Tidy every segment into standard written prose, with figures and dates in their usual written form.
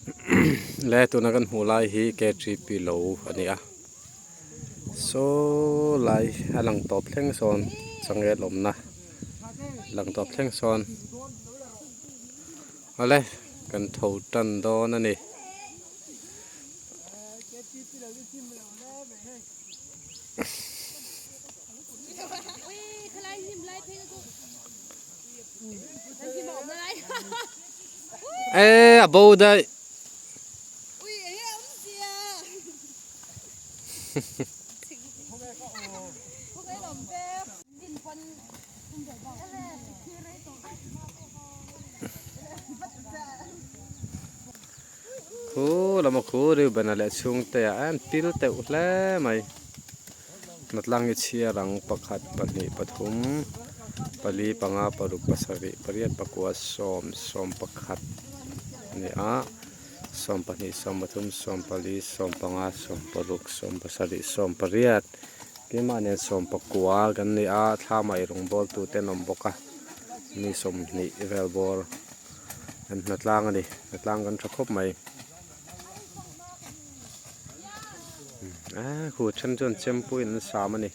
Le tuna kan hmuh lai hi KTP lo a ni a saw lai a lang tawp thleng sawn changel awmna lang tawp thleng sawn awle kan tho tan dawn a ni. Ê a bo daih. Khu lama khu Reuben-a leh chhungte ah an pil teuh hle mai. Hnatlang hi chhiar ang pakhat pahnih pathum pali panga paruk pasarih pariat pakua sawm sawm pakhat a ni a sawm pahnih sawm pathum sawm pali sawm panga sawm paruk sawm pasarih sawm pariat keimah nen sawm pakua kan ni a thlam ah eirawng bawl tu te an awm bawk a mi sawmhnih vel bawr an hnatlang a ni hnatlang kan tha khawp mai. Eee khu then chuan chempuiin an sam a ni.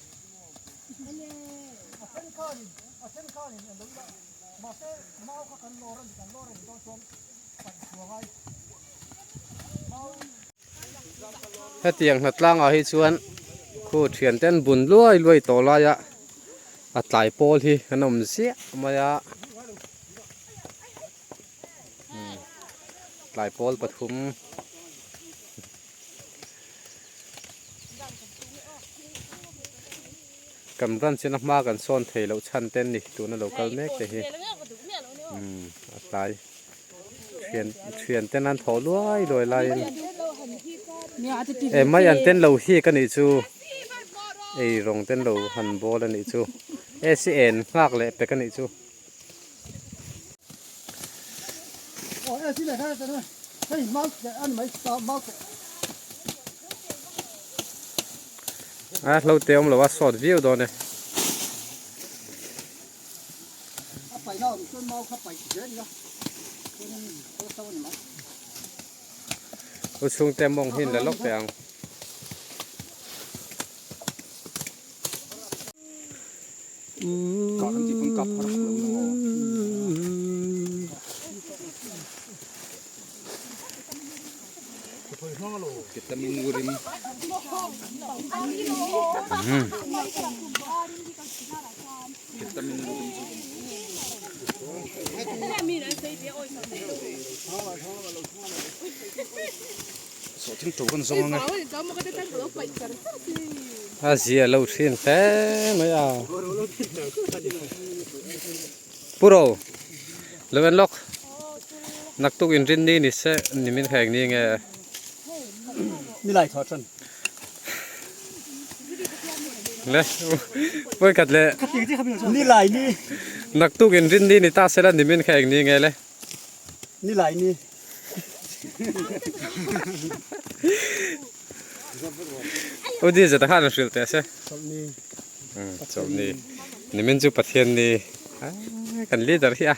Hetiang hnatlangah hi chuan khu thian te an bun luai luai tawh lai a a tlai pawl hi an awm ziah mai a. Tlai pawl pathum kan branch in a hma kan sawn thei loh chhan te an ni tuna lo kal mek te hi umm a tlai thian thian ten an thawh luai luai laiin eh mai an ten lo hik a nih chu ei rawng ten lo han bawl a nih chu ac en nghak leh pek a nih chu. A hlo te awm lo a sawt viau dawn e. U chhungte mawng hi in la lawk teh ang. A zia lo thin hle mai a Pu Ro lo en lawk naktuk in rin ni ni se ni min kheng ni nge le pawi khat le naktuk in rin ni ni ta sela ni min kheng ni nge le. Ni lai ni. Udi zeta khan an hrilh teh se. Chawlhni. Chawlhni. Nimin chu Pathian ni. Kan leader hi a.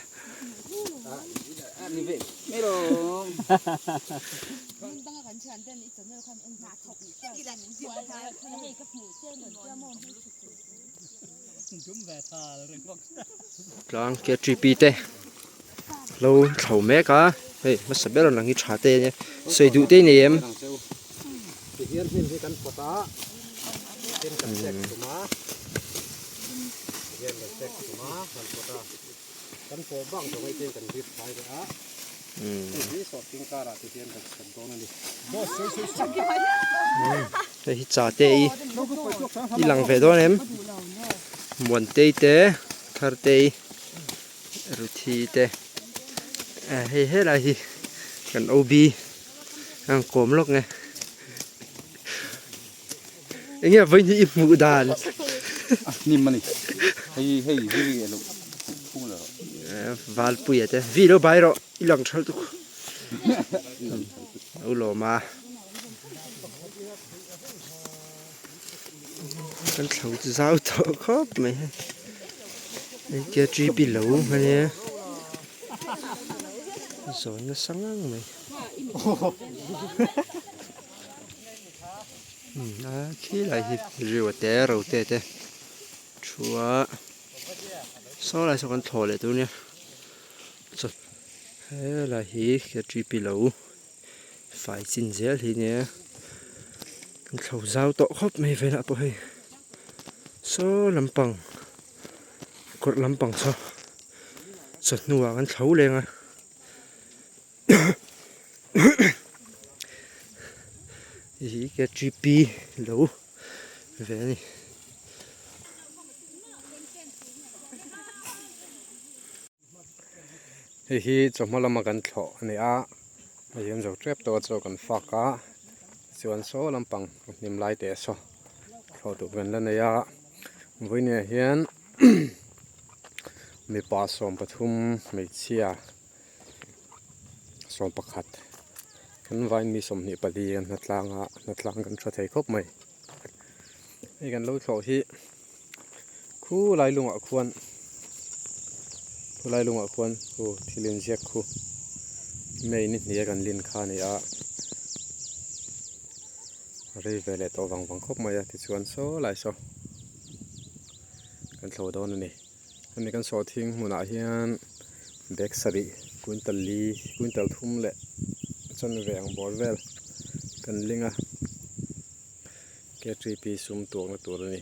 Tlang KTP te lo thlo mek a hei hmasa ber ang hi tha te ania sawi duh te nei em. Hei hi cha te i i lang ve dawn em Muantei te Thartei Ruthi te hei helai hi kan OB a ang kawm lawk nge enge vawiin hi i hmuh dan hnim a ni hei hei vi alo Valpuia te vi lo bai rawh i lang tha lutuk u lawm a kan thlo chu zau tawh khawp mai hei hei kia tri pi lo a nia zawn nasa ngang mai. A khi lai hi riu a te ro te te thu a saw lai saw kan thlawh leh tur nia chaw helai hi ktp lo fai chin zel hi nia kan thlo zau tawh khawp mai velah pawh hei saw lampang kawrh lampang saw chawhnu ah kan thlo leng a. Hei hi ktp lo ve a ni. Hei hi chawhma lama kan thlawh a ni a, hei hi an zo tep tawh a chaw kan fak a chuan saw lampang hnim lai teh saw thlawh tur kan la nei a vawiinah hian mipa 13 hmeichhia. 11 kan vain mi 24 kan hnatlang a hnatlang kan tha thei khawp mai hei kan lo thlawh hi khu lai lungah khuan khu lai lungah khuan khu thil inziak khu may ni hnih a kan lin kha a ni a rei ve leh tawh vang vang khawp mai a tichuan saw lai saw kan thlawh dawn a ni. Hemi kan sawhthing hmunah hian bag sarih quintal li quintal thum leh chanve ang bawr vel kan ling a ktp sum tuakna tur a ni.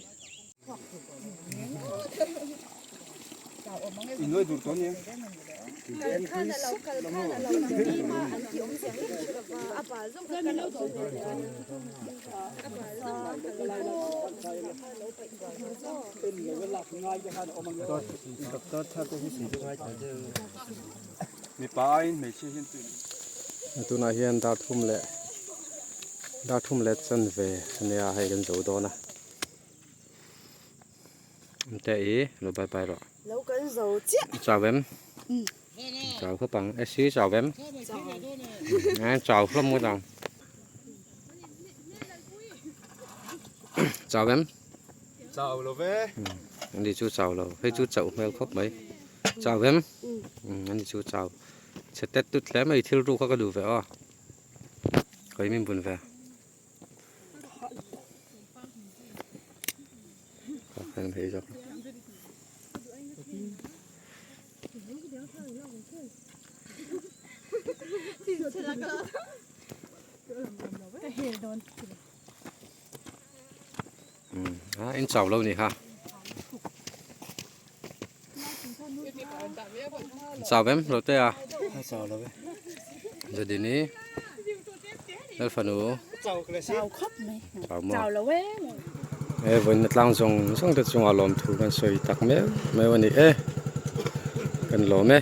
Tunah hian dar thum leh dar thum leh chanve ania hei kan zo dawn a te i lo bye bye rawh lo kan zo chiah chau em chau khawp ang e si chau em chau hlawm ngawt ang chau em. Chau lo ve. Ani chu chau lo. Hei chu chauh hmel khawp mai. Chau em? Ani chu chau. Chhe tet tut hle mai thil ru kha ka duh ve aw. Khawi min bun ve. Ka khan hei zawk. Ka hel dawn. A in chau lo ni kha chau em lo te a chau lo ve zodini lalfanu chau khawp mai chau maw chau lo e e vawiin tlang zawng zawng te chungah lawmthu kan sawi tak meuh meuh a ni e kan lawm e.